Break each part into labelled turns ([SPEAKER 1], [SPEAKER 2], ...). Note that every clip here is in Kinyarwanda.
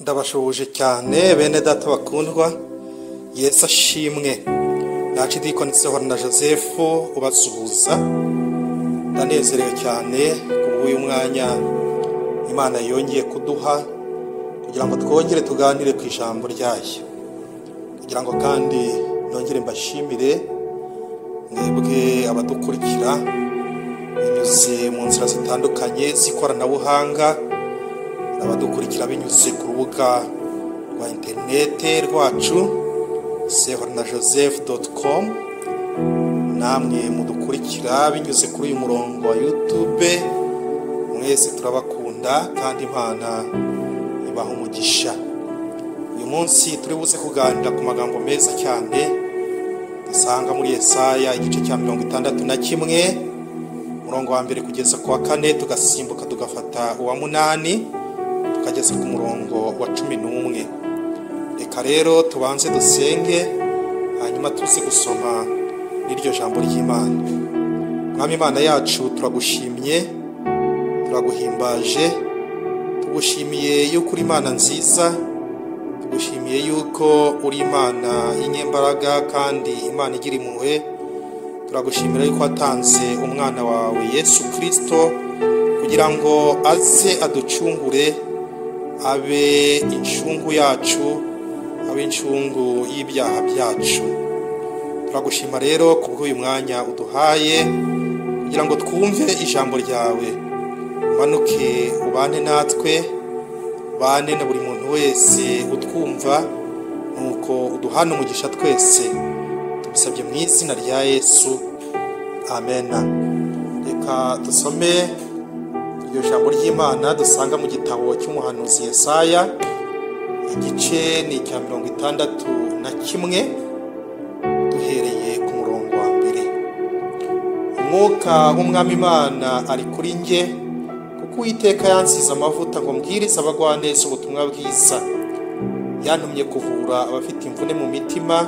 [SPEAKER 1] Ndabashoboje cyane bene data bakundwa, Yesu ashimwe. Archdeacon Sehorana Joseph ubasuhuza. Ndanezerewe cyane kubw'uyu mwanya Imana yongeye kuduha kugira ngo twongere tuganire ku ijambo ryayo, kugira ngo kandi nongere mbashimire mwebwe abadukurikira binyuze mu nzira zitandukanye z'ikoranabuhanga, abadukurikira binyuze ku rubuga rwa interinete rwacu sehoranajoseph.com, namwe mudukurikira binyuze kuri uyu murongo wa YouTube. Mwese turabakunda kandi Imana ibaha umugisha. Uyu munsi turi buze kuganira ku magambo meza cyane dusanga muri Yesaya igice cya 61 umurongo wa 1 kugeza ku wa 4, tugasimbuka tugafata uwa 8 tukageza ku murongo wa 11. Reka rero tubanze dusenge, hanyuma tuze gusoma n'iryo jambo ry'Imana. Mwami Imana yacu, turagushimye, turaguhimbaje, tugushimiye yuko uri Imana nziza, tugushimiye yuko uri Imana y'inyembaraga kandi Imana igira impuhwe. Turagushimira yuko watanze umwana wawe Yesu Kristo kugira ngo aze aducungure, abe incungu yacu, abe incungu y'ibyaha byacu. Turagushima rero kubw'uyu mwanya uduhaye kugira ngo twumve ijambo ryawe. Umanuke ubane natwe, ubane na buri muntu wese utwumva, nuko uduhane umugisha twese. Tubisabye mu izina rya Yesu, amen. Reka dusome iryo jambo ry'Imana dusanga mu gitabo cy'umuhanuzi Yesaya, igice ni icya 61, duhereye ku murongo wa 1. Umwuka w'Umwami Imana ari kuri njye, kuko Uwiteka yansize amavuta ngo mbwirize abagwaneza ubutumwa bwiza. Yantumye kuvura abafite imvune mu mitima,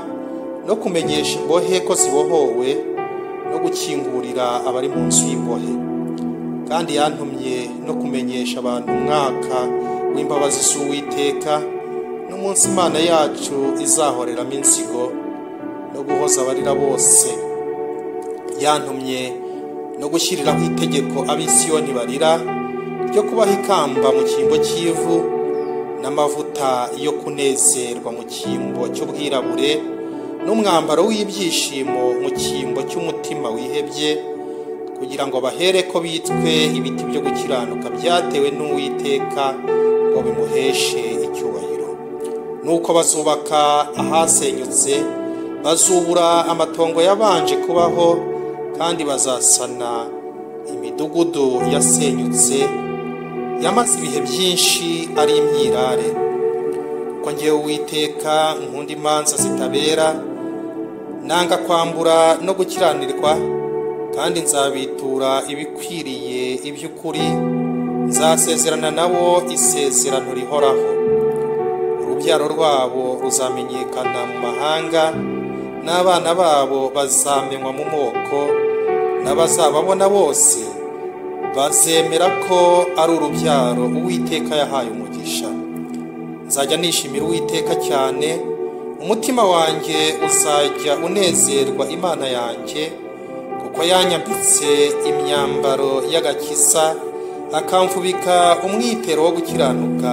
[SPEAKER 1] no kumenyesha imbohe ko zibohowe, no gukingurira abari mu nzu y'imbohe. Kandi yantumye no kumenyesha abantu umwaka w'imbabazi z'Uwiteka, n'umunsi Imana yacu izahoreramo inzigo, no guhoza abarira bose. Yantumye no gushyiriraho itegeko ab'Isiyoni barira, ryo kubaha ikamba mu cyimbo cy'ivu, n'amavuta yo kunezerwa mu cyimbo cy'ubwirabure, n'umwambaro w'ibyishimo mu cyimbo cy'umutima wihebye, kugira ngo bahere ko bitwe ibiti byo gukiranuka byatewe n'Uwiteka, ngo bimuheshe icyubahiro. Nuko bazubaka ahasenyutse, bazubura amatongo yabanje kubaho, kandi bazasana imidugudu yasenyutse, yamaze ibihe byinshi ari imyirare. Kuko njyewe Uwiteka nkunda imanza zitabera, nanga kwambura no gukiranirwa, kandi nzabitura ibikwiriye iby'ukuri, nzasezerana nabo isezerano rihoraho. Urubyaro rwabo ruzamenyekana mu mahanga, n'abana babo bazamenywa mu moko, n'abazababona bose bazemera ko ari urubyaro Uwiteka yahaye umugisha. Nzajya nishimira Uwiteka cyane, umutima wanjye uzajya unezerwa Imana yanjye, kuko yanyambitse imyambaro y'agakiza, akamfubika umwitero wo gukiranuka,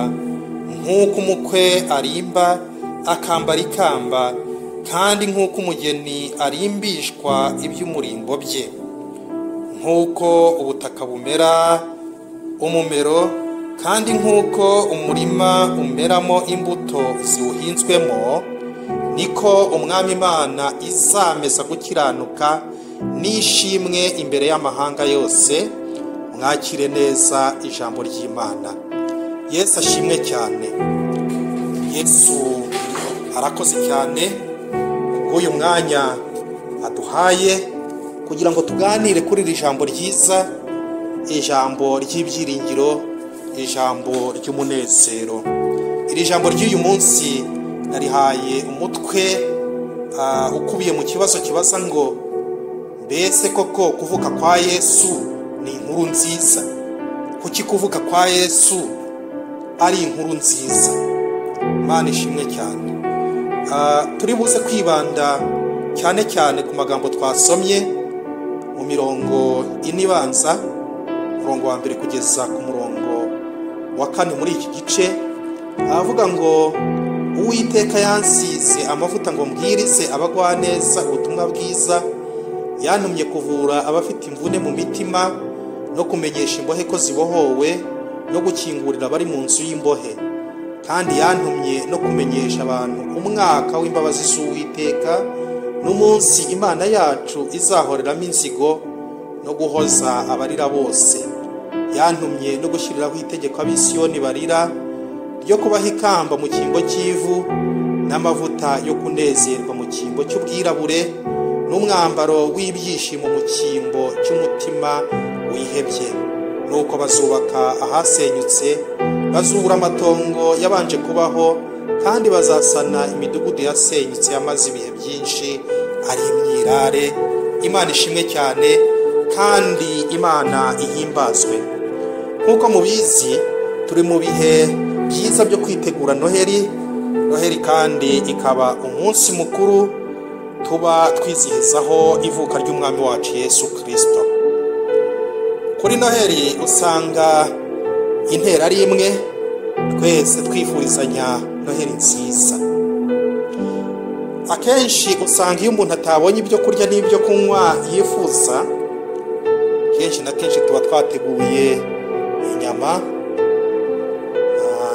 [SPEAKER 1] nk'uko umukwe arimba akambara ikamba, kandi nk'uko umugeni arimbishwa iby'umurimbo bye. Nk'uko ubutaka bumera umumero, kandi nk'uko umurima umeramo imbuto ziwuhinzwemo, niko Umwami Imana izameza gukiranuka n'ishimwe imbere y'amahanga yose. Mwakire neza ijambo ry'Imana. Yesu ashimwe cyane. Yesu arakoze cyane kubw'uyu mwanya aduhaye kugira ngo tuganire kuri iri jambo ryiza, ijambo ry'ibyiringiro, ijambo ry'umunezero. Iri jambo ry'uyu munsi narihaye umutwe ukubiye mu kibazo kibaza ngo mbese koko kuvuka kwa Yesu ni inkuru nziza? Kuki kuvuka kwa Yesu ari inkuru nziza? Imana ishimwe cyane. Turi buze kwibanda cyane cyane ku magambo twasomye mu mirongo ine ibanza, umurongo wa mbere kugeza ku murongo wa kane muri iki gice, avuga ngo Uwiteka yansize amavuta ngo mbwirize abagwaneza ubutumwa bwiza, yantumye kuvura abafite imvune mu mitima no kumenyesha imbohe ko zibohowe no gukingurira abari mu nzu y'imbohe, kandi yantumye no kumenyesha abantu umwaka w'imbabazi z'Uwiteka n'umunsi Imana yacu izahoreramo inzigo no guhoza abarira bose. Yantumye no gushyiriraho itegeko ab'Isiyoni barira ryo kubaha ikamba mu cyimbo cy'ivu n'amavuta yo kunezerwa mu cyimbo cy'ubwirabure n'umwambaro w'ibyishimo mu cyimbo cy'umutima wihebye. Nuko bazubaka ahasenyutse, bazubura amatongo yabanje kubaho, kandi bazasana imidugudu yasenyutse yamaze ibihe byinshi ari imyirare. Imana ishimwe cyane kandi Imana ihimbazwe. Nk'uko mubizi, turi mu bihe byiza byo kwitegura Noheli. Noheli kandi ikaba umunsi mukuru tuba twizihizaho ivuka ry'Umwami wacu Yesu Kristo. Kuri Noheli usanga intera ari imwe, twese twifurizanya Noheli nziza. Akenshi usanga iyo umuntu atabonye ibyo kurya n'ibyo kunywa yifuza, kenshi na kenshi tuba twateguye inyama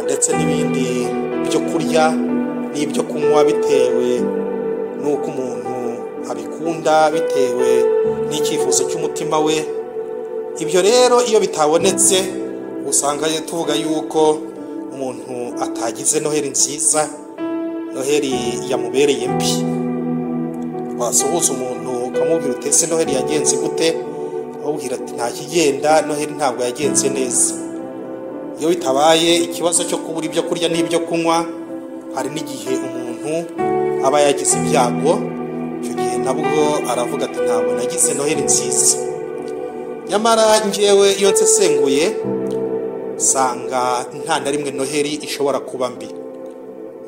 [SPEAKER 1] ndetse n'ibindi byo kurya n'ibyo kunywa bitewe n'uko umuntu abikunda, bitewe n'icyifuzo cy'umutima we. Ibyo rero iyo bitabonetse usanga tuvuga yuko umuntu atagize Noheli nziza, Noheli yamubereye mbi. Wasuhuza umuntu ukamubwira uti ese Noheli yagenze gute? Amubwira ati nta kigenda, Noheli ntabwo yagenze neza. Iyo bitabaye ikibazo cyo kubura ibyo kurya n'ibyo kunywa, hari n'igihe umuntu aba yagize ibyago, icyo gihe nabwo aravuga ati ntabwo nagize Noheli nziza. Nyamara njyewe iyo nsesenguye nsanga nta na rimwe Noheli ishobora kuba mbi.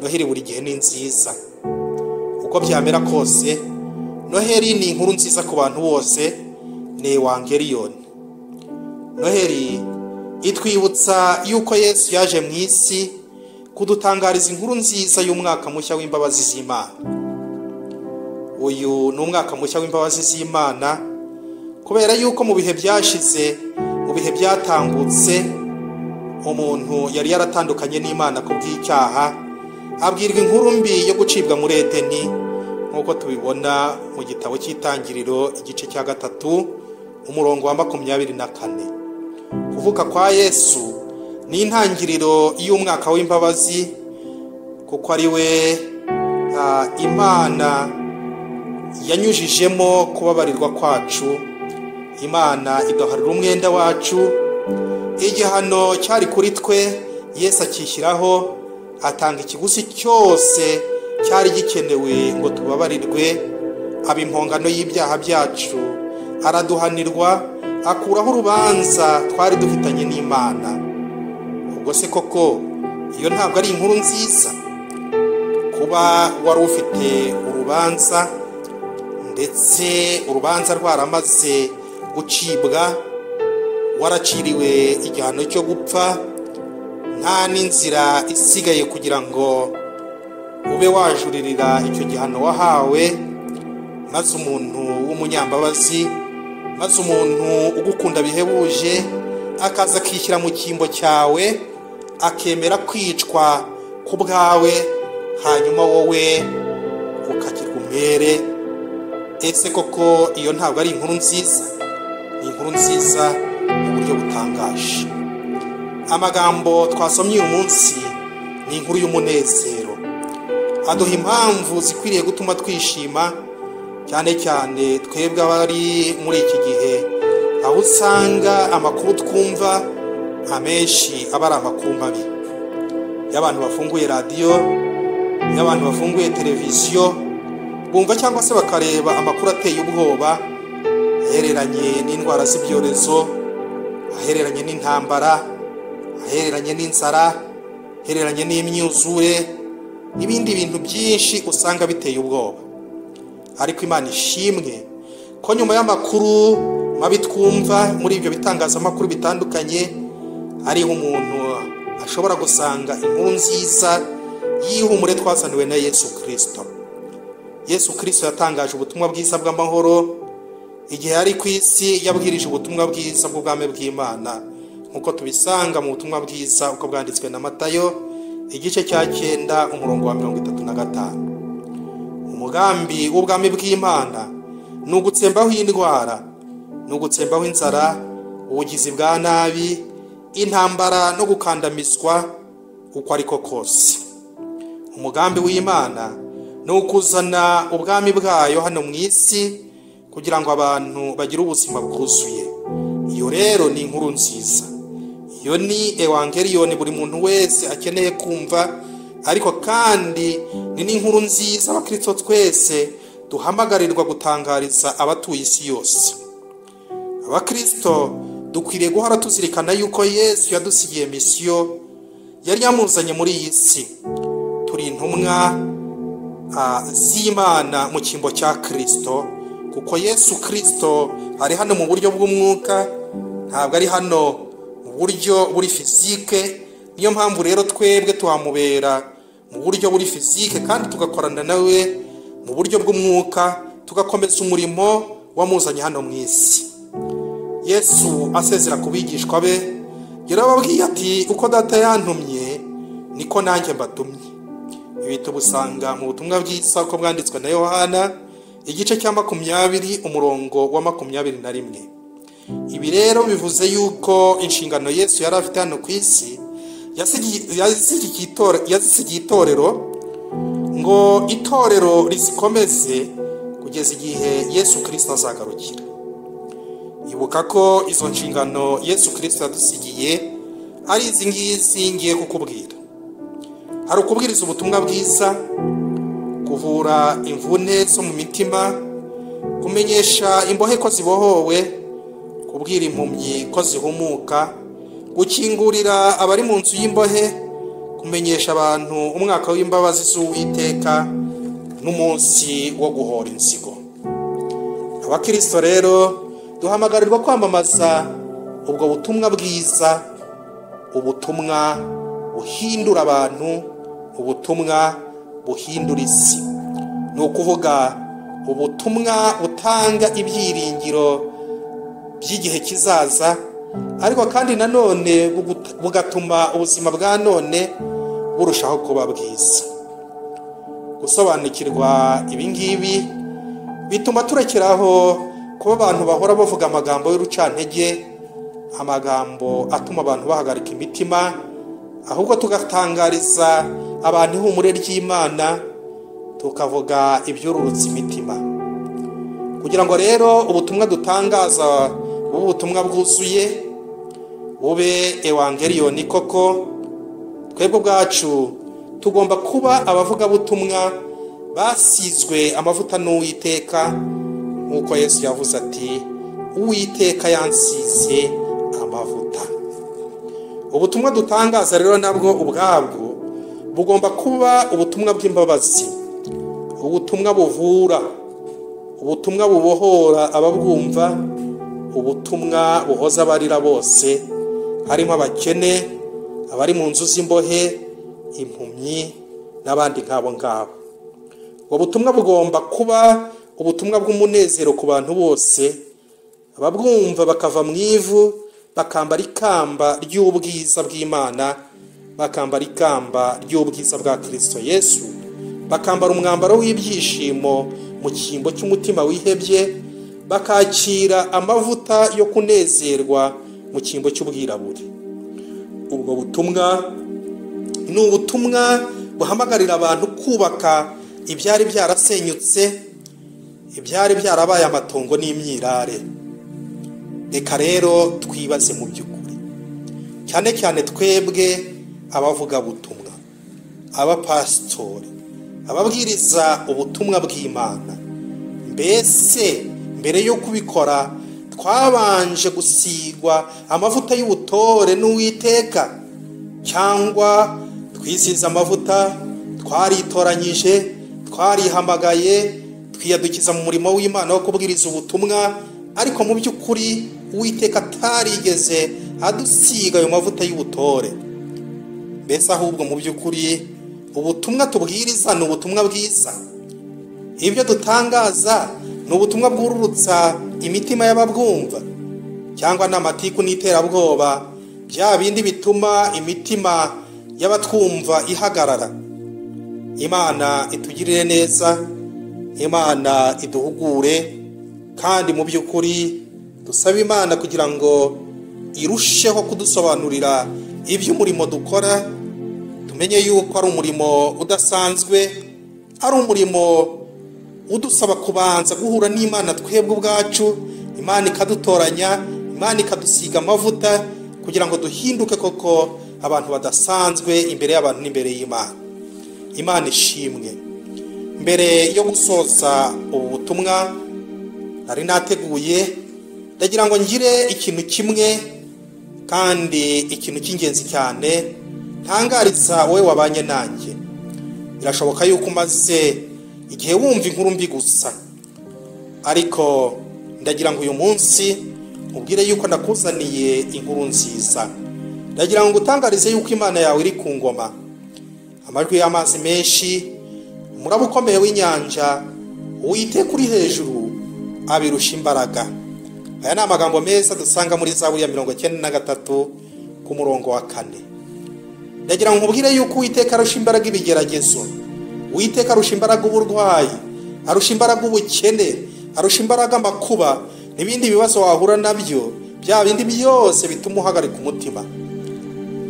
[SPEAKER 1] Noheli buri gihe ni nziza. Uko byamera kose, Noheli ni inkuru nziza ku bantu bose, ni ewangeliyoni. Noheli itwibutsa yuko Yesu yaje mu isi kudutangariza inkuru nziza y'umwaka mushya w'imbabazi z'Imana. Uyu ni umwaka mushya w'imbabazi z'Imana kubera yuko mu bihe byashize, mu bihe byatambutse, umuntu yari yaratandukanye n'Imana ku bw'icyaha, abwirwa inkuru mbi yo gucibwa muri Edeni, nk'uko tubibona mu gitabo cy'Itangiriro igice cya 3 umurongo wa 24. Kuvuka kwa Yesu ni intangiriro y'umwaka w'imbabazi, kuko ari we Imana yanyujijemo kubabarirwa kwacu. Imana iduharira umwenda wacu, igihano cyari kuri twe Yesu akishyiraho, atanga ikiguzi cyose cyari gikenewe ngo tubabarirwe, aba impongano y'ibyaha byacu, araduhanirwa, akuraho urubanza twari dufitanye n'Imana. Ubwo se koko iyo ntabwo ari inkuru nziza? Kuba wari ufite urubanza, ndetse urubanza rwaramaze gucibwa, waraciriwe igihano cyo gupfa, nta n'inzira isigaye kugira ngo ube wajuririra icyo gihano wahawe, maze umuntu w'umunyambabazi, maze umuntu ugukunda bihebuje akaza akishyira mu cyimbo cyawe, akemera kwicwa ku bwawe, hanyuma wowe ukagirwa umwere. Ese koko iyo ntabwo ari inkuru nziza? Ni inkuru nziza mu buryo butangaje. Amagambo twasomye uyu munsi ni inkuru y'umunezero, aduha impamvu zikwiriye gutuma twishima, cyane cyane twebwe abari muri iki gihe, aho usanga amakuru twumva amenshi aba ari amakuru mabi. Iyo abantu bafunguye radiyo, iyo abantu bafunguye televiziyo, bumva cyangwa se bakareba amakuru ateye ubwoba ahereranye n'indwara z'ibyorezo, ahereranye n'intambara, ahereranye n'inzara, ahereranye n'imyuzure, n'ibindi bintu byinshi usanga biteye ubwoba. Ariko Imana ishimwe ko nyuma y'amakuru mabi twumva muri ibyo bitangazamakuru bitandukanye, ariho umuntu ashobora gusanga inkuru nziza y'ihumure twazaniwe na Yesu Kristo. Yesu Kristo yatangaje ubutumwa bwiza bw'amahoro igihe yari ku isi. Yabwirije ubutumwa bwiza bw'ubwami bw'Imana, nk'uko tubisanga mu butumwa bwiza uko bwanditswe na Matayo, igice cya 9, umurongo wa 35. Umugambi w'ubwami bw'Imana ni ugutsembaho indwara, ni ugutsembaho inzara, ubugizi bwa nabi, intambara no gukandamizwa uko ariko kose. Umugambi w'Imana ni ukuzana ubwami bwayo hano mu isi kugira ngo abantu bagire ubuzima bwuzuye. Iyo rero ni inkuru nziza, iyo ni ewangeliyoni buri muntu wese akeneye kumva. Ariko kandi ni n'inkuru nziza abakristo twese duhamagarirwa gutangariza abatuye isi yose. Abakristo dukwiriye guhora tuzirikana yuko Yesu yadusigiye misiyo yari yamuzanye muri iyi si. Turi intumwa z'Imana mu cyimbo cya Kristo, kuko Yesu Kristo ari hano mu buryo bw'umwuka, ntabwo ari hano mu buryo buri fizike. Niyo mpamvu rero twebwe tuhamubera mu buryo buri fizike, kandi tugakorana nawe mu buryo bw'umwuka, tugakomeza umurimo wamuzanye hano mu isi. Yesu asezera ku bigishwa be yarababwiye ati: "Uko Data yantumye niko nanjye mbatumye." Ibi tubusanga mu butumwa bwiza uko bwanditswe na Yohana, igice cya 20, umurongo wa 21. Ibi rero bivuze yuko inshingano Yesu yari afite hano ku isi yazisigiye itorero, ngo itorero rizikomeze kugeza igihe Yesu Kristo azagarukira. Ibuka ko izo nshingano Yesu Kristo yadusigiye ari izi ngizi ngiye kukubwira. Hari ukubwiriza ubutumwa bwiza, kuvura imvune zo mu mitima, kumenyesha imbohe ko zibohowe, kubwira impumyi ko zihumuka, gukingurira abari mu nzu y'imbohe, kumenyesha abantu umwaka w'imbabazi z'Uwiteka n'umunsi wo guhora inzigo. Abakristo rero duhamagarirwa kwamamaza ubwo butumwa bwiza, ubutumwa buhindura abantu, ubutumwa buhindura isi. Ni ukuvuga ubutumwa butanga ibyiringiro by'igihe kizaza, ariko kandi nanone bugatuma ubuzima bwa none burushaho kuba bwiza. Gusobanukirwa ibi ngibi bituma turekeraho kuba abantu bahora bavuga amagambo y'urucantege, amagambo atuma abantu bahagarika imitima, ahubwo tugatangariza abantu ihumure ry'Imana, tukavuga ibyururutse imitima. Kugira ngo rero ubutumwa dutangaza bube ubutumwa bwuzuye, bube ewangeliyoni koko, twebwe ubwacu tugomba kuba abavugabutumwa basizwe amavuta n'Uwiteka, nk'uko Yesu yavuze ati: "Uwiteka yansize amavuta." Ubutumwa dutangaza rero nabwo ubwabwo bugomba kuba ubutumwa bw'imbabazi, ubutumwa buvura, ubutumwa bubohora ababwumva, ubutumwa buhoza abarira bose, harimo abakene, abari mu nzu z'imbohe, impumyi n'abandi nk'abo ngabo. Ubwo butumwa bugomba kuba ubutumwa bw'umunezero ku bantu bose, ababwumva bakava mu ivu bakambara ikamba ry'ubwiza bw'Imana, bakambara ikamba ry'ubwiza bwa Kristo Yesu, bakambara umwambaro w'ibyishimo mu cyimbo cy'umutima wihebye, bakakira amavuta yo kunezerwa mu cyimbo cy'ubwirabure. Ubwo butumwa ni ubutumwa buhamagarira abantu kubaka ibyari byarasenyutse, ibyari byarabaye amatongo n'imyirare. Reka rero twibaze mu by'ukuri, cyane cyane twebwe abavugabutumwa, abapasitori, ababwiriza ubutumwa bw'Imana, mbese mbere yo kubikora twabanje gusigwa amavuta y'ubutore n'Uwiteka, cyangwa twisize amavuta Twaritoranyije, twarihamagaye, twiyadukiza mu murimo w'Imana wo kubwiriza ubutumwa, ariko mu by'ukuri Uwiteka atarigeze adusiga ayo mavuta y'ubutore. Mbese ahubwo mu by'ukuri ubutumwa tubwiriza ni ubutumwa bwiza? Ibyo dutangaza ni ubutumwa bwururutsa imitima y'ababwumva, cyangwa n'amatiku n'iterabwoba, bya bindi bituma imitima y'abatwumva ihagarara? Imana itugirire neza, Imana iduhugure, kandi mu by'ukuri dusabe Imana kugira ngo irusheho kudusobanurira iby'umurimo dukora, tumenye yuko ari umurimo udasanzwe, ari umurimo udusaba kubanza guhura n'Imana twebwe ubwacu, Imana ikadutoranya, Imana ikadusiga amavuta kugira ngo duhinduke koko abantu badasanzwe imbere y'abantu n'imbere y'Imana. Imana ishimwe. Mbere yo gusoza ubu butumwa nari nateguye, ndagira ngo ngire ikintu kimwe kandi ikintu cy'ingenzi cyane ntangariza wowe wabanye nanjye. Birashoboka yuko umaze igihe wumva inkuru mbi gusa, ariko ndagira ngo uyu munsi ubwire yuko nakuzaniye inkuru nziza. Ndagira ngo utangarize yuko Imana yawe iri ku ngoma. Amajwi y'amazi menshi, umuraba ukomeye w'inyanja, Uwiteka uri hejuru abirusha imbaraga. Aya ni amagambo meza dusanga muri Zaburi ya 93 ku murongo wa 4. Ndagira ngo nkubwire yuko Uwiteka arusha imbaraga ibigeragezo, Uwiteka arusha imbaraga uburwayi, arusha imbaraga ubukene, arusha imbaraga amakuba n'ibindi bibazo wahura nabyo, bya bindi byose bituma uhagarika umutima.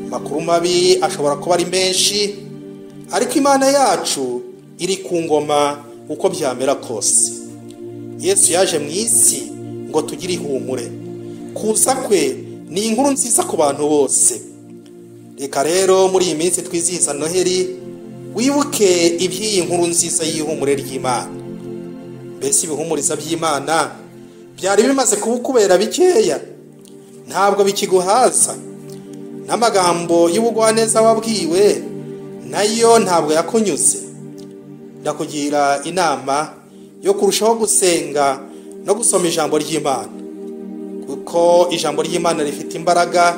[SPEAKER 1] Amakuru mabi ashobora kuba ari menshi, ariko Imana yacu iri ku ngoma uko byamera kose. Yesu yaje mu isi ngo tugire ihumure. Kuza kwe ni inkuru nziza ku bantu bose. Reka rero muri iyi minsi twizihiza Noheli, wibuke iby'iyi nkuru nziza y'ihumure ry'Imana. Mbese ibihumuriza by'Imana byari bimaze kubukubera bikeya? Ntabwo bikiguhaza. N'amagambo y'ubugwaneza wabwiwe nayo ntabwo yakunyuze. Ndakugira inama yo kurushaho gusenga no gusoma ijambo ry'Imana, kuko ijambo ry'Imana rifite imbaraga.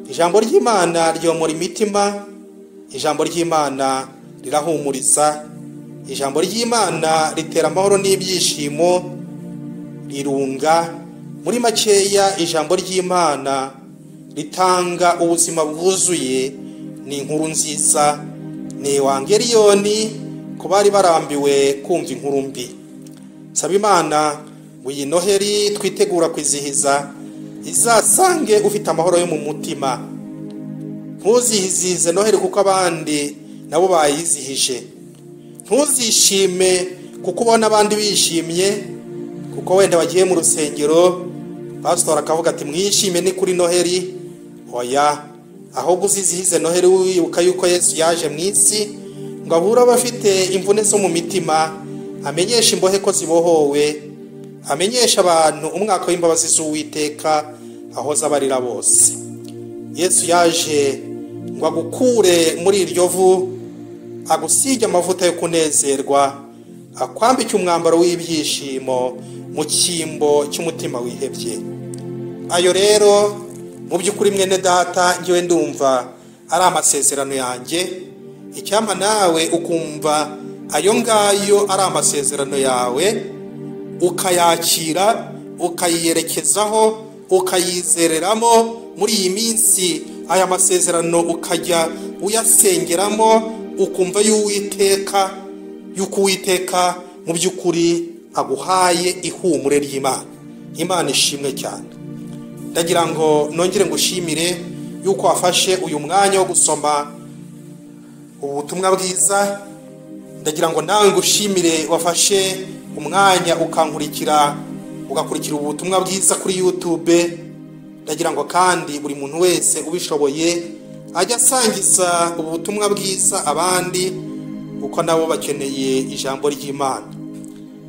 [SPEAKER 1] Ijambo ry'Imana ryomora imitima, ijambo ry'Imana rirahumuriza, ijambo ry'Imana ritera amahoro n'ibyishimo, rirunga. Muri makeya, ijambo ry'Imana ritanga ubuzima bwuzuye. Ni inkuru nziza, ni ewangeliyoni ku bari barambiwe kumva inkuru mbi. Saba Imana ngo iyi Noheli twitegura kwizihiza izasange ufite amahoro yo mu mutima. Ntuzihizize Noheli kuko abandi nabo bayizihije. Ntuzishime kuko ubona abandi bishimye, kuko wenda bagiye mu rusengero pastor akavuga ati mwishime ni kuri Noheli. Oya, ahubwo uzizihize Noheli wibuka yuko Yesu yaje mu isi ngo ahure abafite imvune zo mu mitima, amenyeshe imbohe ko zibohowe, amenyesha abantu umwaka w'imbabazi z'Uwiteka ahoza abarira bose. Yesu yaje ngo agukure muri iryo vu, agusige amavuta yo kunezerwa, akwambike umwambaro w'ibyishimo mu cyimbo cy'umutima wihebye. Ayo rero mu by'ukuri mwene data, ngewe ndumva ari amasezerano yanjye. Icyampa nawe ukumva ayo ngayo ari amasezerano yawe, ukayakira, ukayiyerekezaho, ukayizereramo muri iyi minsi. Aya masezerano ukajya uyasengeramo, ukumva y'Uwiteka, yuko Uwiteka mu by'ukuri aguhaye ihumure ry'Imana. Imana ishimwe cyane. Ndagira ngo nongere ngushimire yuko wafashe uyu mwanya wo gusoma ubutumwa bwiza. Ndagira ngo nawe ngushimire wafashe umwanya ukankurikira, ugakurikira ubutumwa bwiza kuri YouTube. Ndagira ngo kandi buri muntu wese ubishoboye ajya asangiza ubutumwa bwiza abandi, kuko nabo bakeneye ijambo ry'Imana.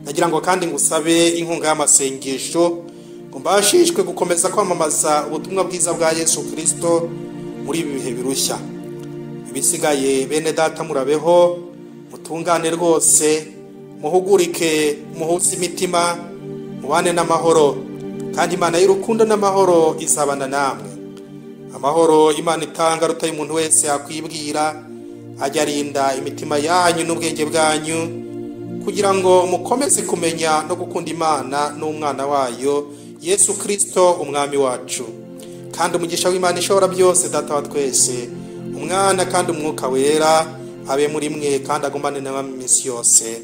[SPEAKER 1] Ndagira ngo kandi ngusabe inkunga y'amasengesho ngo mbashishwe gukomeza kwamamaza ubutumwa bwiza bwa Yesu Kristo muri ibi bihe birushya. Ibisigaye bene data murabeho. Mutungane rwose, muhugurike, muhuze imitima, mubane n'amahoro, kandi Imana y'urukundo n'amahoro izabana namwe. Amahoro Imana itanga aruta umuntu wese yakwibwira, ajya arinda imitima yanyu n'ubwenge bwanyu, kugira ngo mukomeze kumenya no gukunda Imana n'umwana wayo Yesu Kristo umwami wacu. Kandi umugisha w'Imana ishobora byose, Data wa twese, Umwana kandi Umwuka Wera, abe muri mwe kandi agumane namwe iminsi yose.